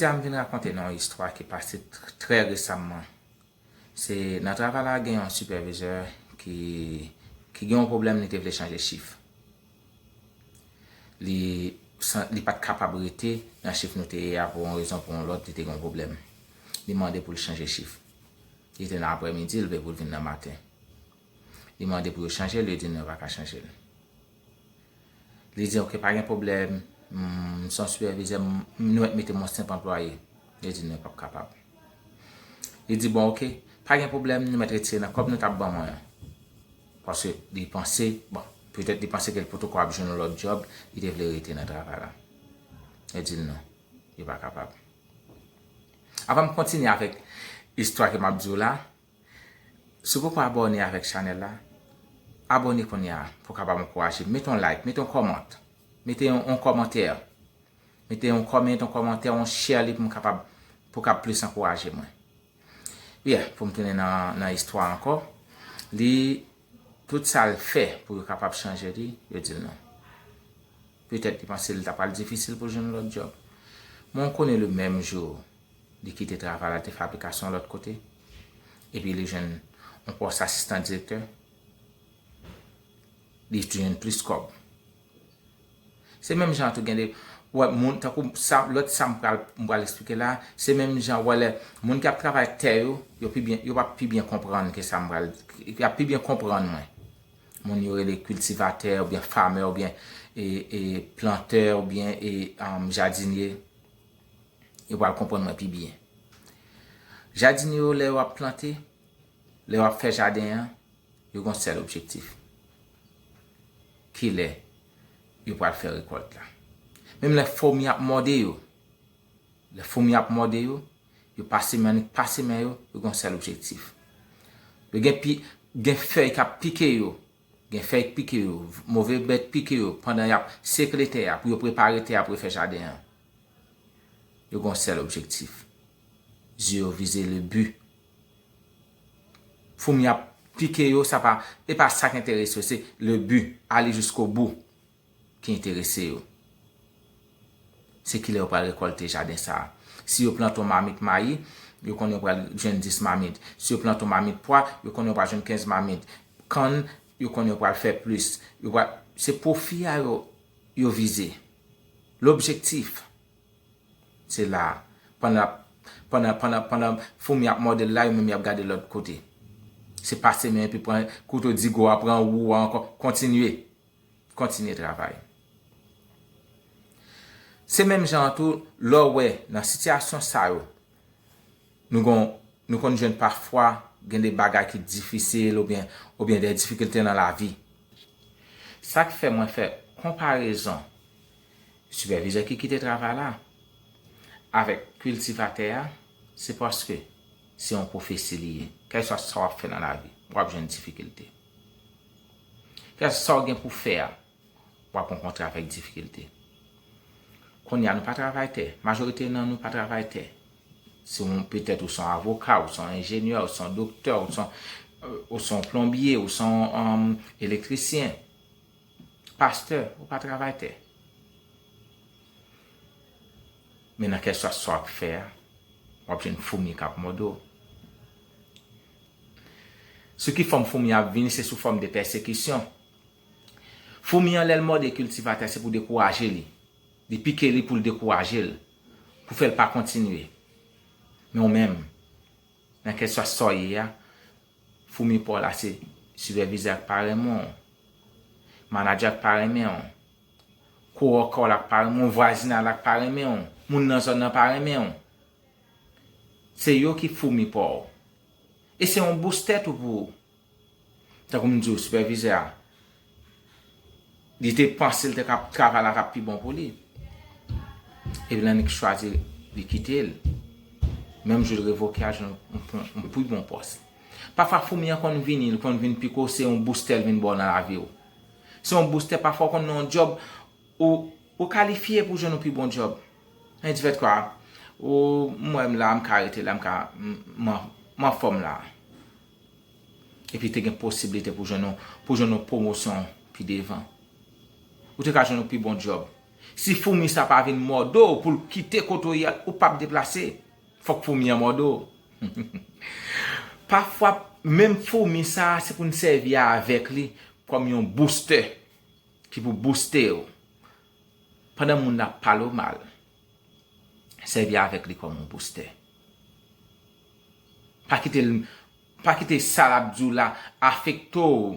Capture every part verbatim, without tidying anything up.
Jodi a m vin rakonte nou yon istwa ki pase tr- trè resaman. Se nan travay la gen yon sipèvizè ki, ki gen yon pwoblèm, li te vle chanje chif. Li, san- li pa t kapab rete nan chif nou te ye a pou yon rezon, pou yon lòt, li te gen yon pwoblèm. Li mande pou l chanje chif. Li te nan aprèmidi, li vle pou l vin nan maten. Li mande pou yo chanje l, yo di non, yo pa ka chanje l. Li di, "Ok, pa gen pwoblèm, m se yon sipèvizè, m- nou mèt mete m yon senp anplwaye." Yo di, "Non, p ap kapab." Li di, "Bon, ok, pa gen pwoblèm, nou mèt retire nan kòb nou t ap ban mwen an." Paske li panse, bon, petèt li panse ke l potoko ap jwenn yon lòt djòb, li te vle rete nan travay la. Yo di l non, li pa kapab. Avan m kontinye avèk istwa ke m ap di w la, si w poko abòne avèk chanèl la, abòne kounye a pou w kapab ankouraje m. Mete yon like, mete yon kòmant, mete yon, yon kòmantè. Mete yon kòmant, yon kòmantè, yon share li pou m kapab, pou w kapab plis ankouraje mwen. Yeah, pou m tounen nan, nan istwa ankò. Li, tout sa l fè pou yo kapab chanje li, yo di l non. Petèt li panse l ta pral difisil pou l jwenn lòt djòb. Men w konnen le menm jou, li kite travay la, te fè aplikasyon lòt kote. Epi li jwenn yon pòs asistan direktè. Li jwenn plis kòb. Se menm jan tou gen de, wè, moun, tankou sa, lòt sa m pral, m pral eksplike la, se menm jan, wè, lè moun ki ap travay tè yo, yo pi byen, yo p ap pi byen konprann ke sa m pral, y ap pi byen konprann mwen. Moun yo rele kiltivatè, oubyen farmer, oubyen, e, e, plantè, oubyen, e, um, jadinye, yo pral konprann mwen pi byen. Jadinye yo, lè yo ap plante, lè yo ap fè jaden an, yo gen yon sèl objektif. Kilè yo pral fè rekòlt la? Menm lè fomi ap mòde yo, lè fomi ap mòde yo, yo pase men, annik pase men yo, yo gen yon sèl objektif. Yo gen pi, gen fèy k ap pike yo, gen fèy k pike yo, move bèt pike yo, pandan y ap sekle tè a, pou yo prepare tè a, pou yo fè jaden an. Yo gen yon sèl objektif. Zye yo vize le bi. Fomi ap pike yo, sa pa, e pa sa k enterese yo, se le bi, ale jiskobou ki enterese yo. Se kilè yo pral rekòlte jaden sa a. Si yo plante yon mamit mayi, yo konnen yo pral jwenn dis mamit. Si yo plante yon mamit pwa, yo konnen yo pral jwenn kenz mamit. Kann, yo konnen yo pral fè plis. Yo pral, se pwofi a yo, yo vize. Lobjektif, se la a. Pandan, pandan, pandan, pandan foumi ap mòde l la, yo menm y ap gade lòt kote. Se pase men epi pran kouto digo a, pran wou a ankò, kontinye. Kontinye travay. Se menm jan an tou, lè w wè nan sitiyasyon sa yo, nou gon, nou konn jwenn pafwa gen de bagay ki difisil oubyen, oubyen de difikilte nan lavi. Sa k fè mwen fè konparezon sipèvizè ki kite travay la avèk kiltivatè a, se paske se yon pwofesi li ye. Kèlswa sa w ap fè nan lavi, w ap jwenn difikilte. Kèlswa sa w gen pou fè a, w ap rankontre avèk difikilte. Kounye a, nou pa travay tè. Majorite nan nou pa travay tè. Se yon, petèt ou se yon avoka, ou se yon enjenyè, ou se yon doktè, ou se yon, ou se yon plonbye, ou se yon, um, elektrisyen. Pastè, ou pa travay tè. Men nan kèlswa sa w ap fè a, w ap jwenn foumi k ap mòde w. Sou ki fòm foumi ap vini, se sou fòm de pèsekisyon. Foumi an, lè l mòde kiltivatè, se pou dekouraje li. Li pike li pou l dekouraje l, pou fè l pa kontinye. Men w menm, nan kèlswa sa w ye a, foumi pa w la se sipèvizè a k pa renmen w, manadjè a k pa renmen w, kowòkè w la k pa renmen w, vwazinay la k pa renmen w, moun nan zòn nan pa renmen w. Se yo ki foumi pa w. E se yon boustè tou pou ou. Tankou m di w, sipèvizè a, li te panse l te ka, travay la t ap pi bon pou li. Epi l annik chwazi li kite l. Menm jou l revoke a, jwenn yon, yon, yon pi bon pòs. Pafwa foumi an konn vini, li konn vin pike w, se yon boustè l vin ba w nan lavi w. Se yon boustè, pafwa w konn nan yon djòb, ou, ou kalifye pou jwenn yon pi bon djòb. Men di fèt kwa, ou, m wè m la, m ka rete la, m ka, m, m an, m anfòm la. Epi te gen posiblite pou jwenn yon, pou jwenn yon pwomosyon pi devan. Ou te ka jwenn yon pi bon djòb. Si foumi sa pa vin mòde w pou l kite kote w ye a, ou p ap deplase. Fòk foumi an mòde w. Pafwa, menm foumi sa a, se pou n sèvi avèk li kòm yon boustè ki pou bouste w. Pandan moun nan ap pale w mal, sèvi avèk li kòm yon boustè. Pa kite l, pa kite sa l ap di w la afekte w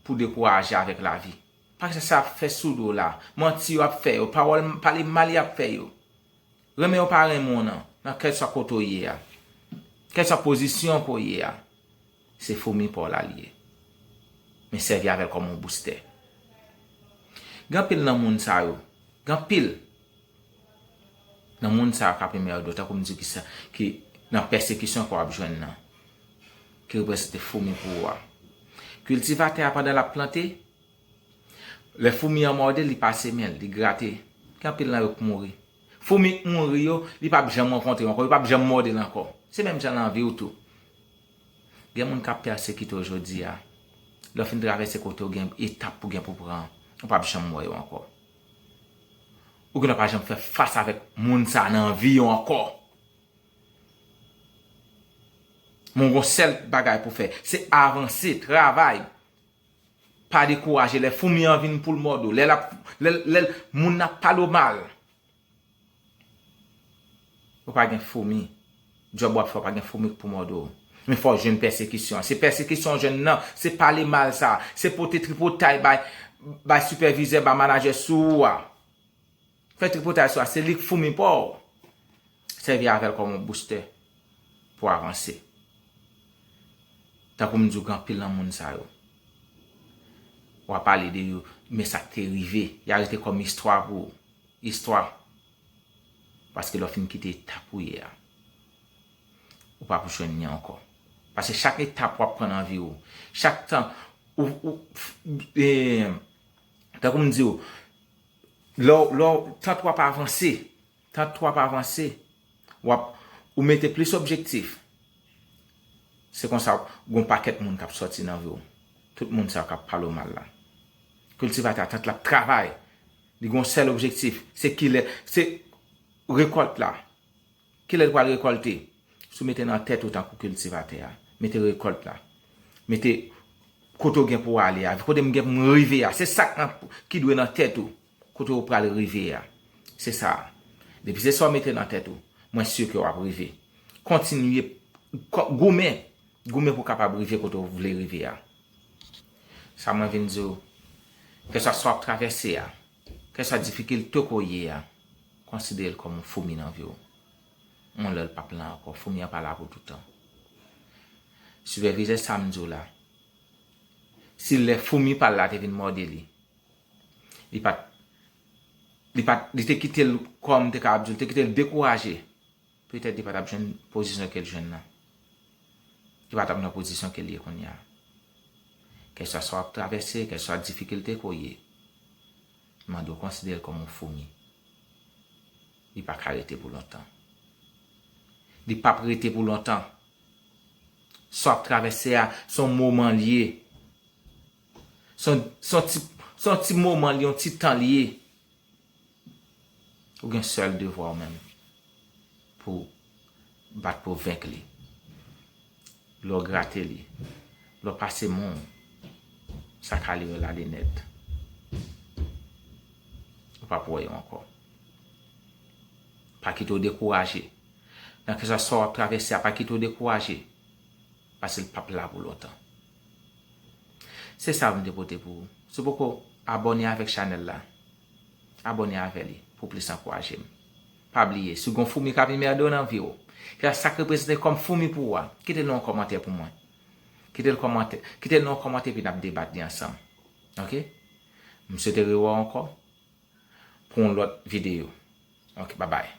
pou dekouraje avèk lavi. Pa kite sa ap fè sou do w la, manti yo ap fè yo, pawòl, pale mal y ap fè yo. Renmen yo pa renmen w nan, nan kèlswa kote w ye a, kèlswa pozisyon ke w ye a, se foumi pa w la l ye. Men sèvi avè l kòm yon boustè. Gen anpil nan moun sa yo, gen anpil nan moun sa yo k ap enmède w, tankou m di w ki sa, ki nan pèsekisyon ke w ap jwenn nan, ki reprezante foumi pou ou a. Kiltivatè a, pandan l ap plante, lè foumi an mòde l, li pase men l, li grate. Gen anpil nan yo k mouri. Foumi k mouri yo, li p ap janm rankontre w ankò, li p ap janm mòde l ankò. Se menm jan nan vi w tou. Gen moun k ap pèsekite w jodi a. Lè w fin travèse kote w gen etap pou gen pou pran, ou p ap janm wè yo ankò. Ou gendwa pa janm fè fas avèk moun sa nan vi w ankò. Men w gon sèl bagay pou fè, se avanse, travay. Pa dekouraje lè foumi an vin pou l mòde w, lè l ap, lè, lè moun nan ap pale w mal. Ou pa gen foumi. Djòb w ap fè, w pa gen foumi k pou mòde w. Men fò w jwenn pèsekisyon an. Se pèsekisyon w jwenn nan, se pale mal sa, se pote tripotay bay, bay sipèvizè, bay manajè sou ou a. Fè tripotay sou a, se li k foumi pa w. Sèvi avè l kòm yon boustè pou avanse. Tankou m di w, gen anpil nan moun sa yo. W a pale de yo, men sa k te rive, y a rete kòm istwa pou ou. Istwa. Paske lè w fin kite etap ou ye a, ou p ap jwenn li ankò. Paske chak etap w ap pran nan vi w, chak tan ou, ou, e, tankou m di w, lè w, lè w, tan w ap avanse, tan w ap avanse, w ap, ou mete plis objektif. Se konsa, gon pakèt moun k ap sòti nan vi w. Tout moun sa yo k ap pale w mal la. Kiltivatè a, tan l ap travay, li gon sèl objektif, se kilè, se rekòlt la. Kilè l pral rekòlte? Si w mete nan tèt ou tankou kiltivatè a, mete rekòlt la. Mete kote w gen pou w ale a, kote m gen pou m rive a. Se sa k nan, ki dwe nan tèt ou, kote w pral rive a. Se sa a. Depi se sa w mete nan tèt ou, mwen si ke w ap rive. Kontinye, ko-, goumen, goumen pou w kapab rive kote w vle rive a. Sa mwen vin di w, kèlswa sa w ap travèse a, kèlswa difikilte ke w ye a, konsidere l kòm yon foumi nan vi w. Yon lè l p ap la ankò, foumi an pa la pou toutan. Sipèvizè sa m di w la, si lè foumi pa l la te vin mòde li, li pa t, li pa t, li te kite l, kòm m te kapab di w, li te kite l dekouraje, petèt li pa t ap jwenn pozisyon ke l jwenn nan. Li pa t ap nan pozisyon ke l ye kounye a. Kèlswa sa w ap travèse, kèlswa difikilte ke w ye, mande w konsidere l kòm yon foumi. Li pa ka rete pou lontan. Li p ap rete pou lontan. Sa w ap travèse a, se yon moman l ye. Se yon, se yon ti, se yon ti moman l ye, yon ti tan l ye. Ou gen sèl devwa w menm pou w bat pou w venk li. Lè w grate li, lè w pase men w, sa ka lire l ale nèt. Ou p ap wè yo ankò. Pa kite w dekouraje. Nan keswa sa w ap travèse a, pa kite w dekouraje. Paske l p ap la pou lontan. Se sa m te pote pou ou. Si w poko abòne avèk chanèl la, abòne avè li pou w plis ankouraje m. Pa bliye, si w gon foumi k ap enmède w nan vi w, ke sa k reprezante kòm foumi pou ou a, kite l nan yon kòmantè pou mwen. Kite l kòmantè, kite l nan yon kòmantè epi n ap debat li ansanm. Oke? M swete rewè w ankò pou yon lòt videyo. Oke, babay.